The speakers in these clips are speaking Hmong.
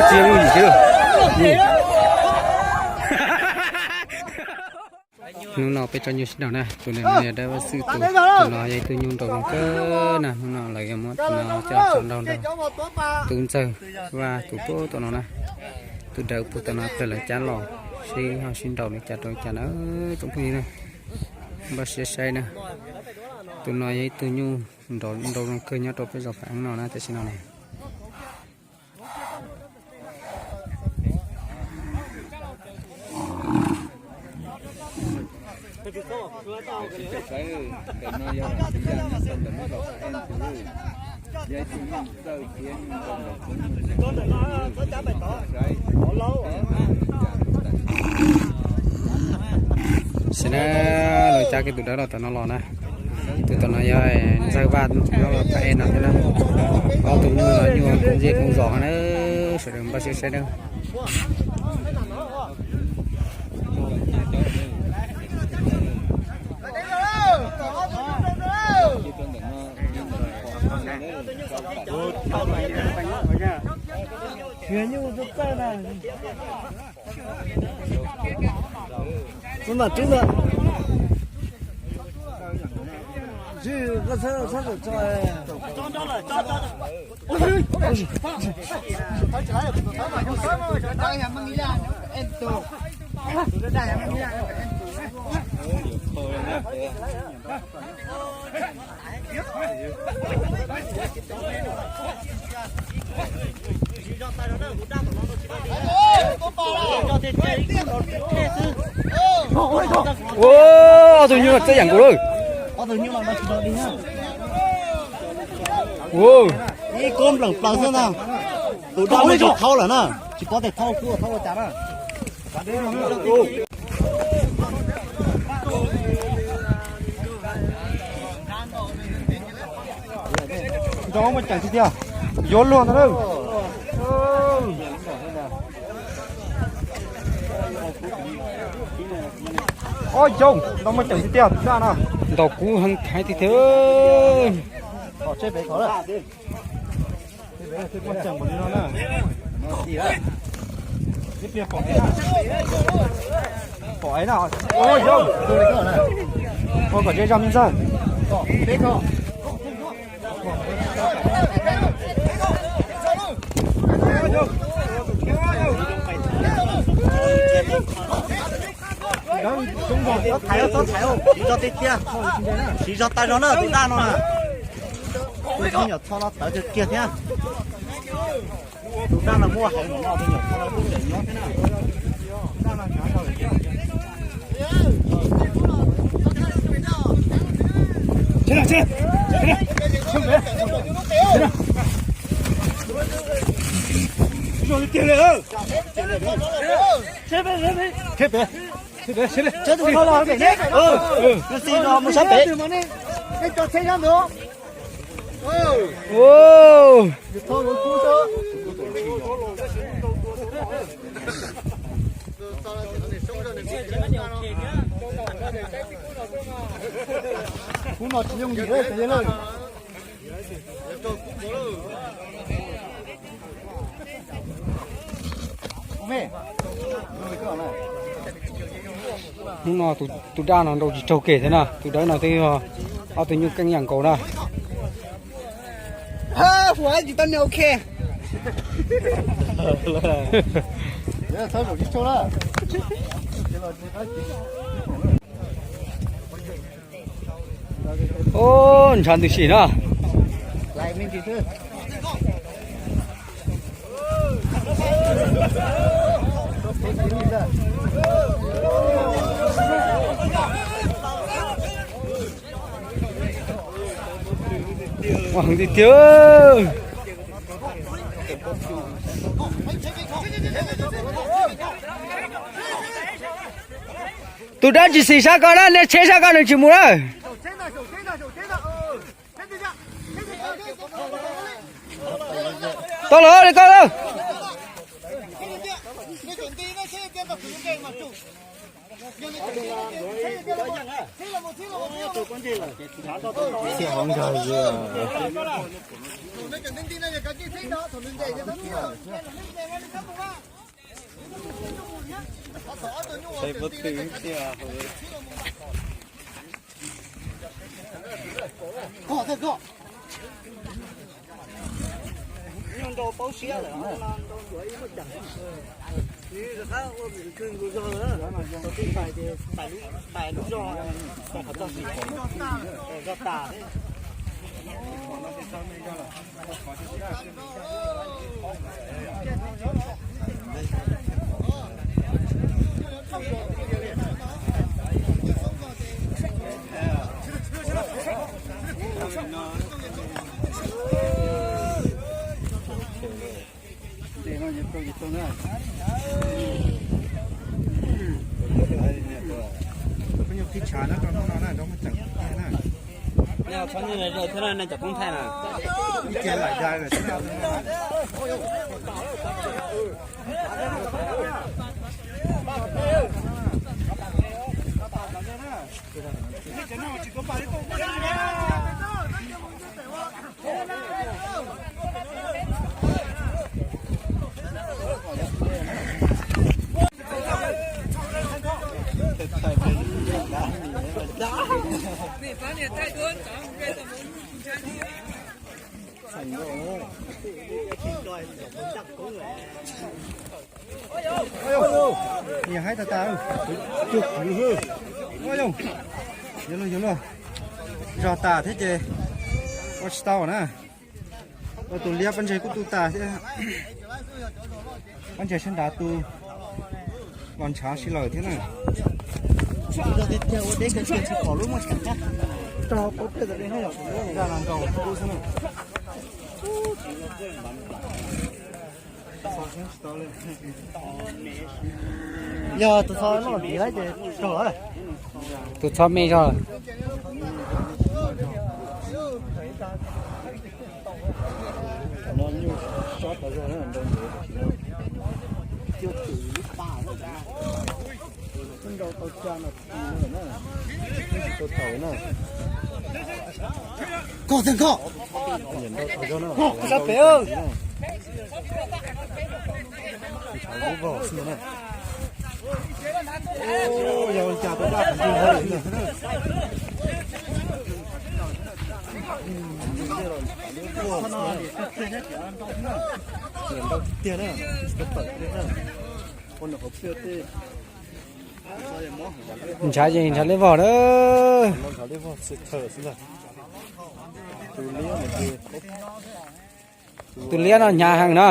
Tsis yog nyuj yim thiab. Hnub no peb tso nyuj sib nraus na, tus no yog dab vaj xwb tus, tus no yog ib tug nyuj nraus zoo kawg na. Hnub no lawv yuav muab tus no coj los tso nraus nrog tub ntxawg Vaj tus puag tom no na. Tus dawb puag tom no plag lawv cab los, seb ho sib nraus li cas rau li cas na tsoom phooj ywg na. Npaj siab saib na. Tus no yog ib tug nyuj nraus nraus zoo kawg nyob rau peb zos Phav Eeb no na tam sim no na. Sim na, lawv cab kiag tus dawb los tom no los na. Tus tom no yog ntxawg Vaj nyob rau Phav Eeb no thiab na. Ob tug nyuj no nyuj koob zej koob zos na, sawv daws npaj siab saib na. Tus mam tub ntawd. Tsis, koj txhob txhob tso. Ua, ob tug nyuj no txawj yam nkaus lawm. Ua, ib kub npleem plaws xwb na. Tus daj no tsis thaub lawm na, tsis paub tias thaub kub thaub ua cas na. Nrog muaj ceem tiag tiag, yuav luag ntag lauj. Ob yaug, nrog muaj ceem tiag tiag tus daj no. Ntaus kub heev heev tiag tiag. Pom, pom, pom, pom kom zej zog me ntxawg. Txhob thaiv, txhob thaiv, siv zog tiag tiag. Siv zog tas zog na tus daj no na. Tus me nyuam txho no tawv kiag kiag thiab. Tus daj no muaj heev no, tus nyuam txho no kuj tseem nyob thiab na. Seb pem, seb pem, seb pem, seb pem. Tus no los pem ne. Tus no mus sab pem. Kub no tsis yooj yim lawm. Hnub no tus daj no nrau tsis raug kev thiab na, tus dawb no twb yog ob tug nyuj keej yam nkaus na. Ub, ntshav ntws sim na. Ua heev tiag tiag. Tus dawb tsis xis sab ko na, niag tsheb sab ko nws tsis mus na. Tau lawm, tau lawm. Txhij hauv nkag ywg. Nyuj nrau paub siab lawm, nrau yuav ib muaj ceem. Nws rov qab ua nws khw nkaus zog lawm, tau tij pais ces pais lub, pais lub zog, pais qhov txog tim zog tas. Koj nyuag qhib tshav na, rau hnub no na, rau muaj ceem tiag na. Txhob nyuaj rau thiab na, nej cov koob thaij na. Ib ce laim dai lawm thiab na. Niam haib tas tas, cuag kwv hwb. Yuav luag yuav luag, zog tas thiab ces ua tsis tau na. Ua tus liab pob ntseg kuj tu tas thiab. Pob ntseg sab nrad tu los ntshav si lawm thiab na. Rau pab peb tas li na, zaj no nkaus kub xwb na. Yog tus txho loj ntiav ces raug lawm. Tus txho me zog. Cov no nyuj sob tau zog na, nrau ntev tam sim no. Cua twm lub pas na, twb nrau tau xya nas this no na, twb tsis tau thaum na. Koj tag koj. Nrau tau zog na, sab pem. Ntshav lub vog xwb na. Yog li cas tau daj qhov ntwg hauv lwm ntag. Nrau tiag tiag na, tsis tau tawm li na. Ua nws qhov pia tej. Ntshav ces ntshav lub vog na. Ntshav lub vog xwb ntag. Tus liab no hnyav heev na.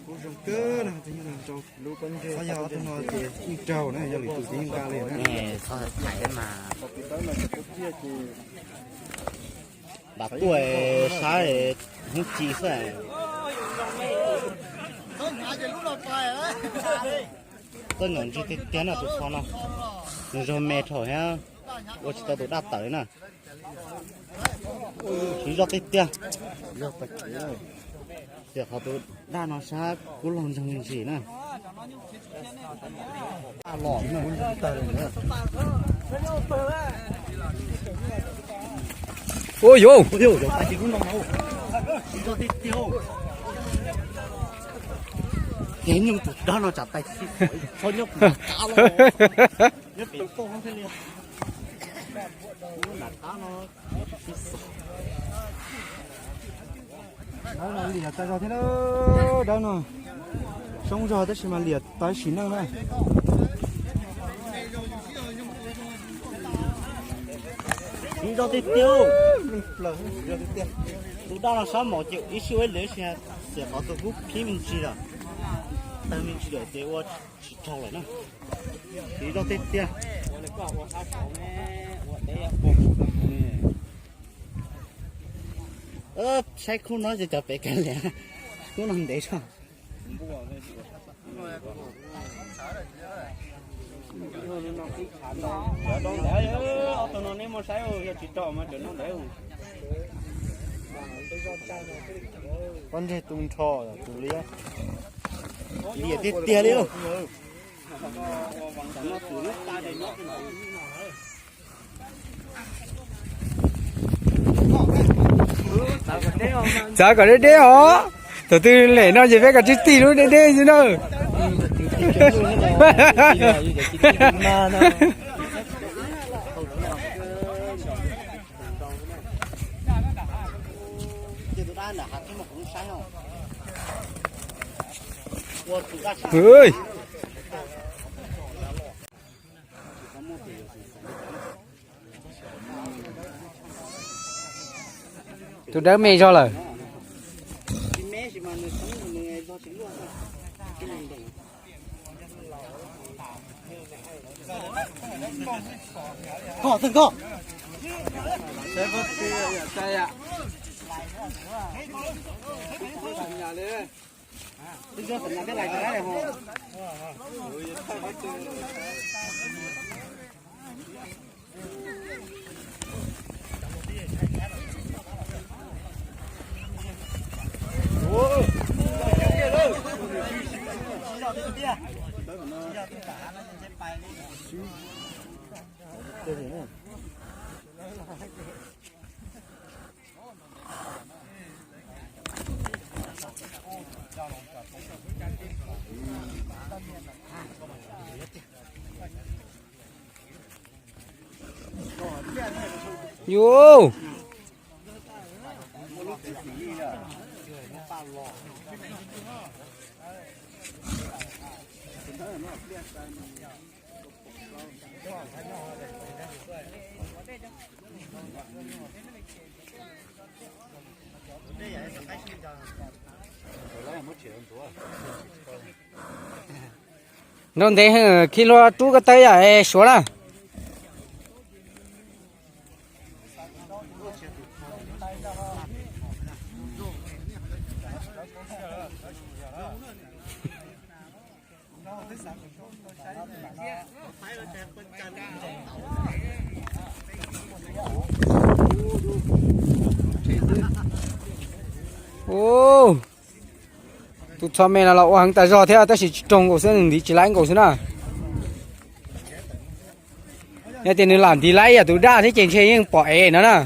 Kub zoo kawg no, tus no ces yeej raug na, yog lwm tus ces yeej nqa li na. Nram tuaj saib hnub ci xwb. Txawj nyom ntsig tiag tiag no tus txho no. Nws zog me dhau thiab, ua tsis tau tus daj tawm na. Siv zog tiag tiag. Tiam qhov tus daj no sab kub laug ntseeg me ntsis na. Ua yuav, ua yuav, ua yuav, ua yuav. Nyuj tus dab no tsam pais tsis txhob nyob pem qab los, nyob pem poj thiaj li. Dawb no liam tas zog thiab na, dawb no soob zog tab sis mas liam tas sim neej na. Siv zog tiag tiag. Tus daj no sab mos ces ib sij ua ib lwm ib sij, tiam qhov tus kub phib me ntsis lawm, tawg me ntsis lawm ces ua tsis raug lawm na. Siv zog tiag tiag. Saib khub no ces cov pem kawg li, khub no ntev zog. Ob tug no neb muaj saib, yog tsis raug mas tseem noj ntev. Pob ntseg tu nrho tus liab. Liam tiag tiag li lauj. Txav kom deb deb os. Thaum twg lem no ces peb kav tsij tig lub deb deb xwb na. Tus dawb me zog lawm. Yus. Nrau ntev heev, khi hlua rub ko taw yam suav na. Tus txho me no los ua heev tas zog thiab tab sis tsis raug nkaus xwb, nws ntiv tsis laib nkaus xwb na. Yog tias nws lam ntiv laib yam tus daj thiab ces ntshe yeej pom ev no na.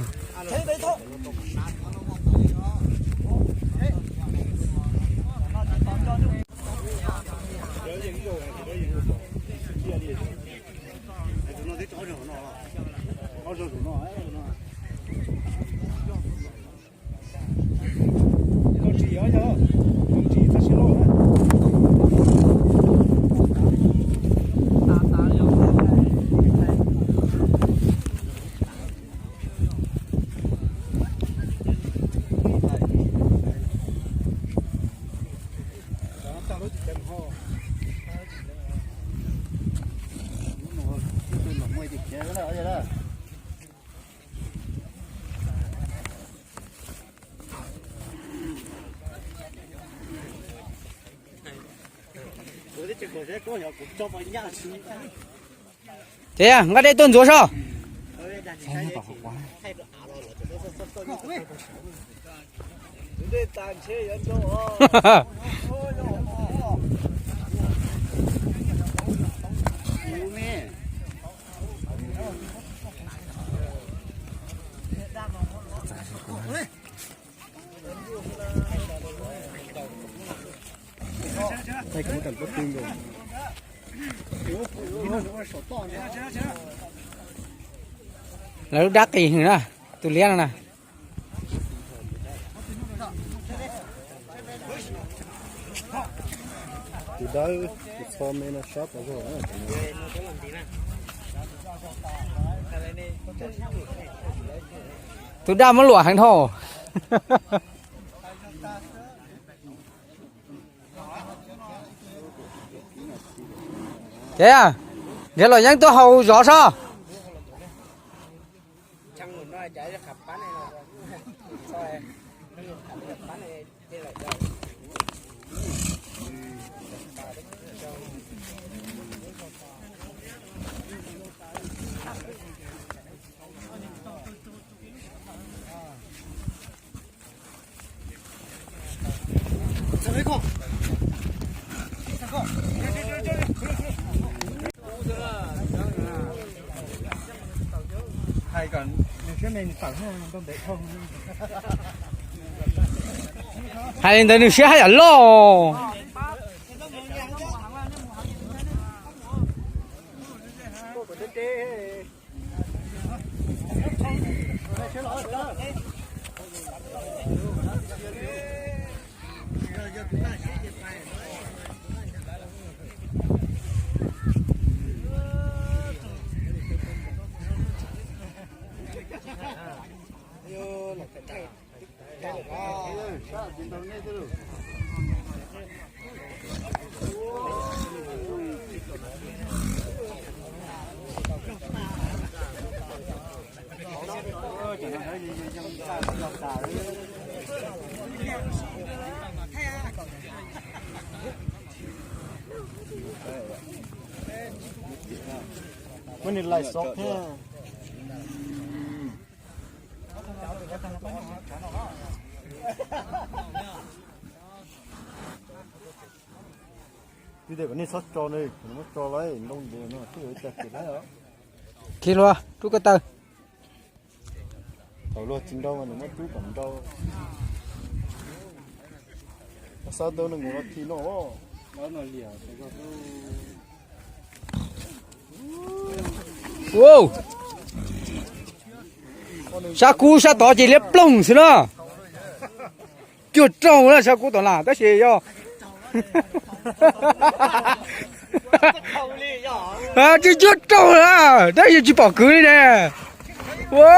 Ces nqa dej tuaj ntxuav soj. Lawv lub dab qis hwm na, tus liab no na. Tus dawb, tus txho me no sab tas zog. Tus daj muab luam heev dhau. Ces nrhiav luam yeeb tuaj haus zov soj. Hais li ntawd nws siab haj yam loj. Muab nws laim xov thiab. Twb tias kom nej txhob tso, muab tso lawm, nroo ntev no twb yuav ua cas kiag lawm. Khi hlua rub ko taw. Thaum luag tsis nrau mas nws muab rub kom nrau. Xav tau nees nkaum no khi no. Sab kub sab tod ces liab ploog xwb na. Cuag raug na sab kub tom las tab sis yog tsis cuag raug na, tab sis tsis pom kwv li ne. Ua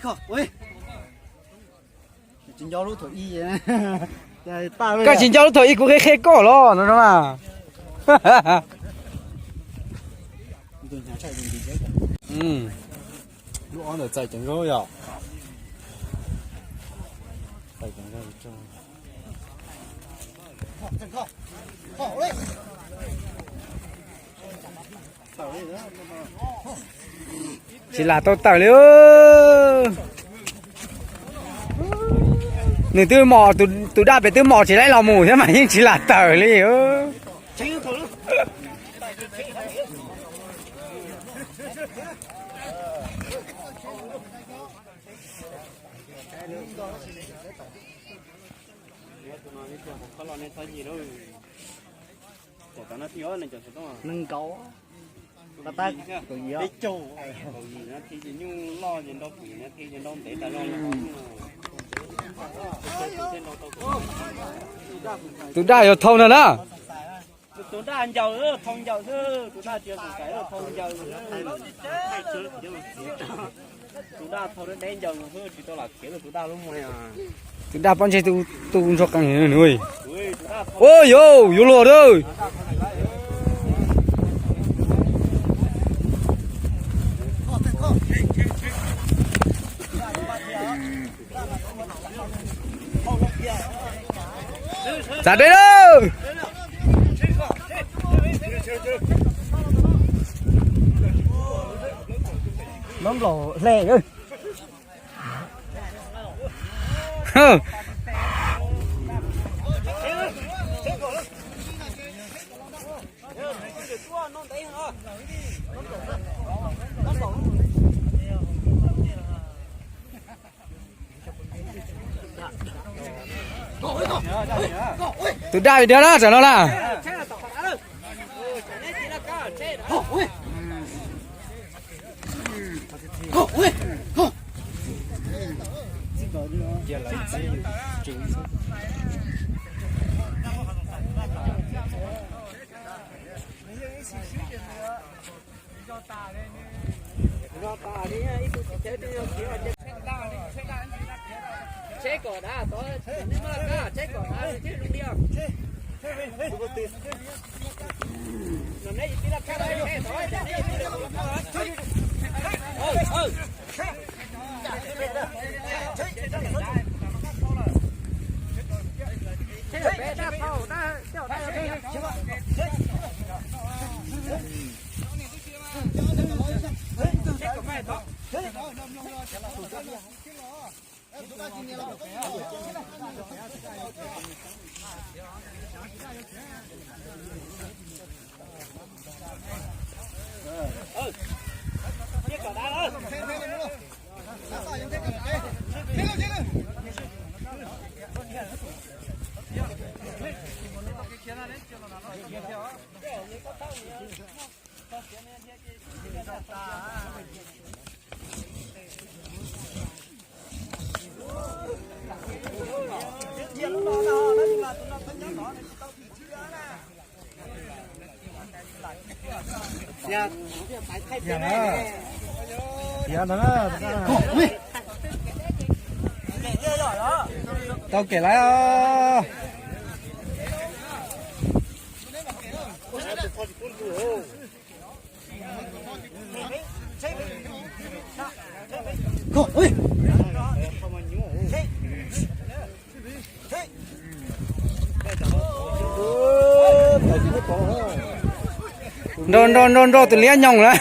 Koj tsis nco lub thaum ib kuv qhia qhia koj los no no na. Lub ob ntawm txais cov nkaub yom. Tsis lam tau tawm li. Nws twb mos, tus daj pem twb mos tsis laib los mus thiab mas yeej tsis lam tawm li. Nees nkaum, peb caug, tus daj yuav thau no na. Tus daj ncaws, thau ncaws xwb, tus daj tsis yog xav thau ncaws. Tus daj thau deb ncaws xwb, tsis tau lam khiav tus daj lub muag. Tus daj pob ntseg tu ntsog qees nws. Ua yau, yuav luag lawm. Txav deb lawm. Nplaum hle. Tus daj ib diav na, tsam no na. Tsheb kom dav, tod nej maj laj kab tsheb kom dav thiaj zoo li os. Peb daj thau, Tau kev lawm. Nrau nrau nrau nrau tus liab nyoos lawm.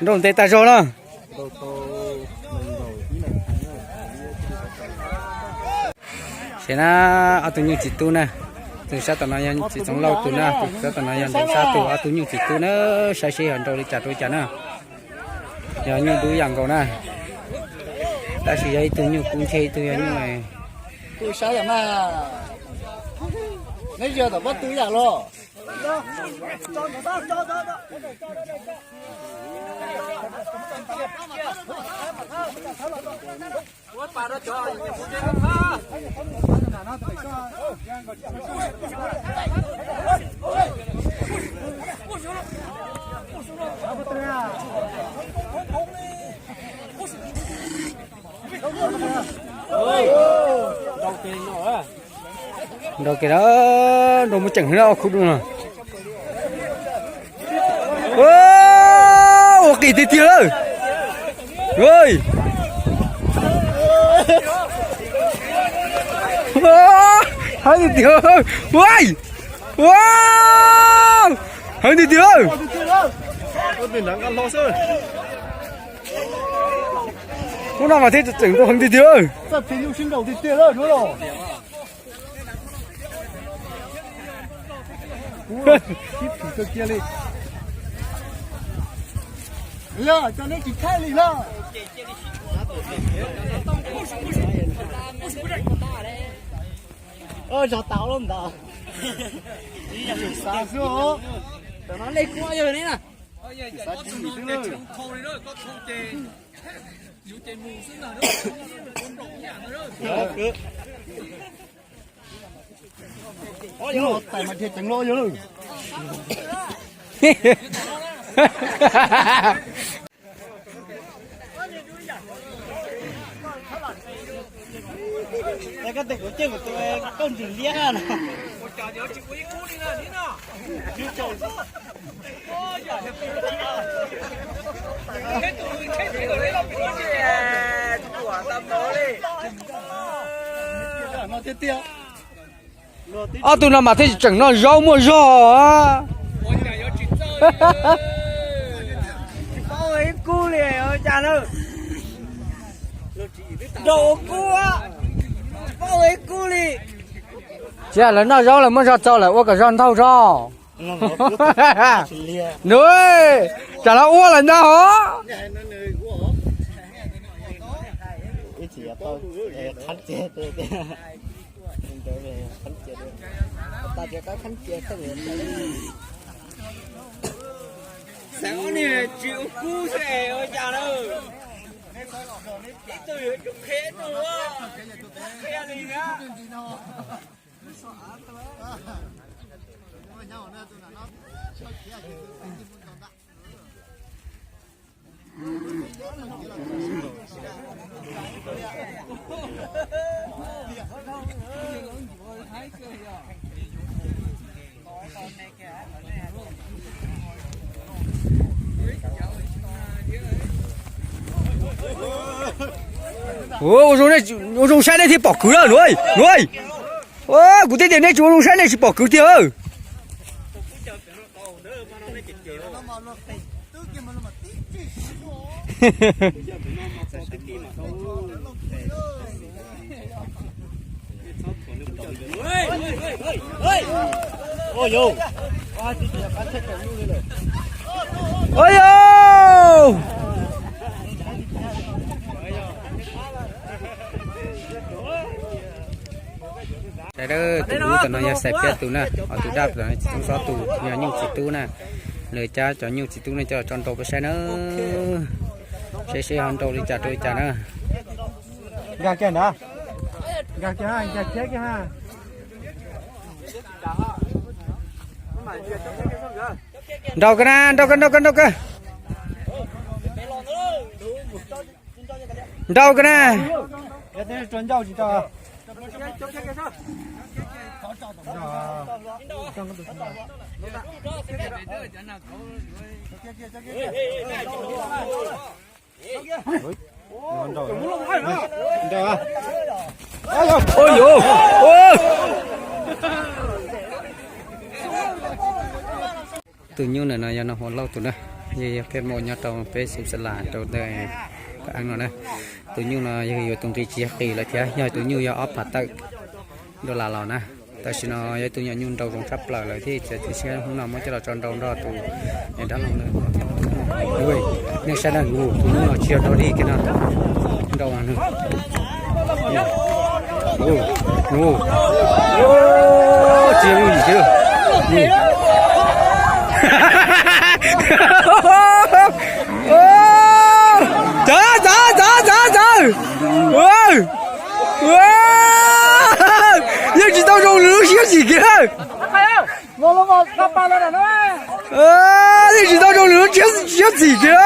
Nrau ntev tas zog na. Ces na, ob tug nyuj tsis tub na, tus sab tom no yog txiv Txoov Lauj tus na, tus sab tom no yog ntawm sab tus, ob tug nyuj tsis tub na, saib seb yog nrau li cas rau li cas na. Yog nyuj dub yam nkaus na, tab sis yog ib tug nyuj kub ntshe ib tug yog nyuj. Kuj saib yam mas, neb yog tom pob tw yam los. Nrau kiag na, nrau muaj ceem na, ob khub dub no. Ua qis tiag tiag lawm. Heev tiag tiag. Ua, heev tiag tiag lawm. Lub no mas thiaj tseem nrau heev tiag tiag. Sib phim kawg kiag li. Los cov neb tsis thaij li los. Zog tau lub ntawd. Xav xwb os. Tam no lej kuab yog ne na. Tais mas dhia ceev los yog lawm. Koj tes kuv coj kuv tus koj ntsis liab no. Ob tug no mas thiaj tseem noj zaub muaj zog. Tsis paub ua ib kub li, ua cas na. Nrau ua kub, tsis paub ua ib kub li. Tsis yog lawv noj zaub lawv muaj zog txaus lawm ua kom zog ntaug zog. Nws, tsam no ua lawm ntag hov. Xav ua niag tsis ua kub xwb es ua cas na. Ib tug yuav tsum qhia ib tug, qhia li na. Ua zoo, ua zoo saib nej thiaj pom kwv lawm, nuav, nuav. Kuv twb tias nej tsis ua zoo saib nej tsis pom kwv tiag. Ua yau. Tus dub tom no yog Xais Phiab tus na, ho tus daj tom no Txiv Toob Xob tus, yog nyuj txiv tub na. Lawv cab cov nyuj txiv tub no coj los tso nrau peb saib na. Saib seb ho nrau li cas rau li cas na. Nrau kawg na, nrau kawg, nrau kawg, nrau kawg. Nrau kawg na. Tus nyuj ntawm no yog Noo Huav Lauj tus na, yog peb mus nyob rau peb xeev Xas Las rau ntawm Paj Eeb no na. Tus nyuj no yog yuav tus nqi tsis yog qis lawm thiab, yog tus nyuj yog ob phav tawm dollar los na. Tam sim no yog ib tug nyuam nyuj nrau zoo tshaj plaws lawm thiab, txiav txim siab hnub no muab coj los tso nrau nrog tus dab laug na. Nej saib na, tus nyuj no tsis yog nrau li kiag no, nrau no. Tsis yog nyuj yim kiag. Txawv, txawv, txawv, txawv, txawv. Yeej tsis tau zoo nws lub siab txim kiag. Yeej tsis tau zoo nws lub siab txim kiag.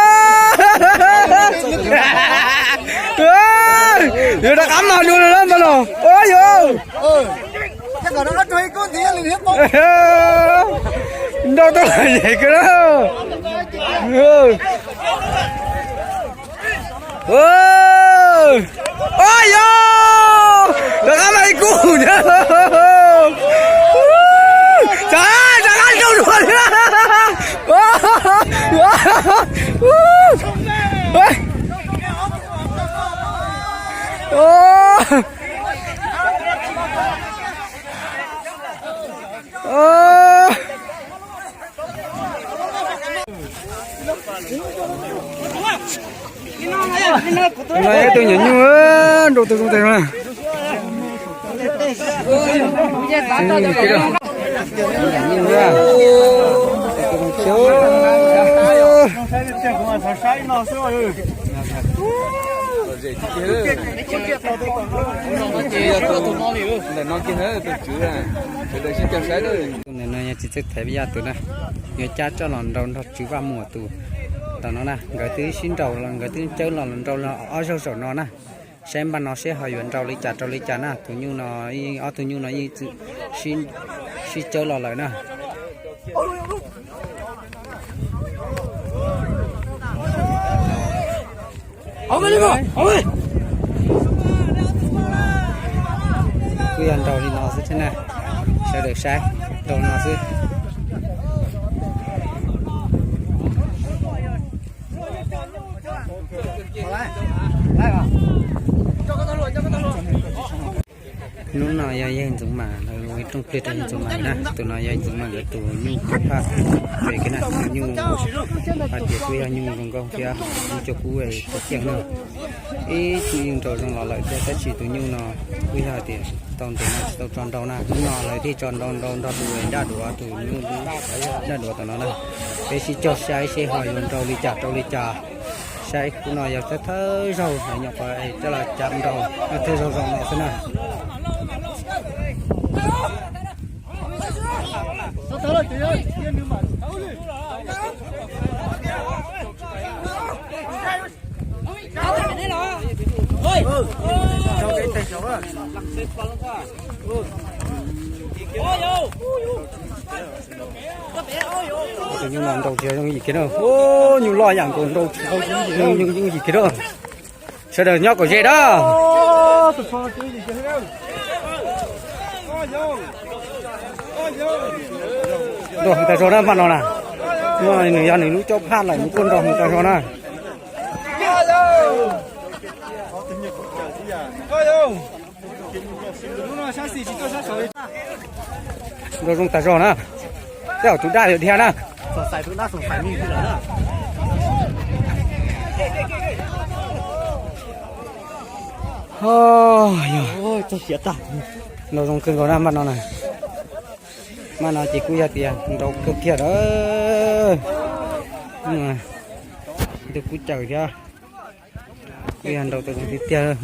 Yuav rov qab mag dua lawm na ntag los. Nrau tau los nyem kiag na. Ua yog, rov qab mag ib kub thiab. Rov qab nrau dua thiab. Tus no yog ib tug nyuam nyuj nrau tau zoo tes na. Tus ntawm no yog txiv txawj thaiv yaj tus na, yuav cab coj los nrau nrog Tswv Vaj Muas tus tom no na. Nkawd twb sib nrau los, nkawd twb cawb los nrau los ob zaug zaum no na. Saib npaj no seb ho yuav nrau li cas rau li cas na. Tus nyuj no, ob tug nyuj no yeej sib cawb los lawm na. Kuj yog nrau li no xwb thiab na, sawv daws saib, nrau no xwb. Hnub no yog yawg Ntxoov Mas lawv ua ib rooj plig rau yawg Ntxoov Mas na. Tus no yog Ntxoov Mas lawv tus nyuj kub phaj, ces kiag na, nyuj hais tias kuj yog nyuj zoo nkauj thiab, nyuj coj kub tau ceej na. Ib tug yeej nrau zoo los lawm thiab, tab sis tus nyuj no kuj yog hais tias tau ntev no tsis tau tso nrau na. Hnub no lawv thiaj tso nrau nrau nrog tus daj duav, tus nyuj daj duav tom no na. Peb sib cog saib seb ho yuav nrau li cas rau li cas. Saib hnub no yog thawj thawj zaug lawv nyuam qhuav coj los cab nrau, yog thawj zaug zoo no xwb na. Tus nyuj no nrau tsis zoo yim kiag na, nyuj loj yam nkaus nrau tsis zoo yim kiag na. Sawv daws nyob kom ze na. Nrau heev tas zog na npaj no na. Nws yog nws lub coj phaj lawm nws kuj nrau heev tas zog na. Nrau zoo tas zog na. Tej zaum tus daj yuav dhia na. Yog, txog siav tag. Nrau zoo kawg nkaus na npaj no na. Npaj no ces kuj yog tias nrau kawg kiag lawm. Ntu kuj cawm thiab, kuj yog nrau tau zoo tiag tiag.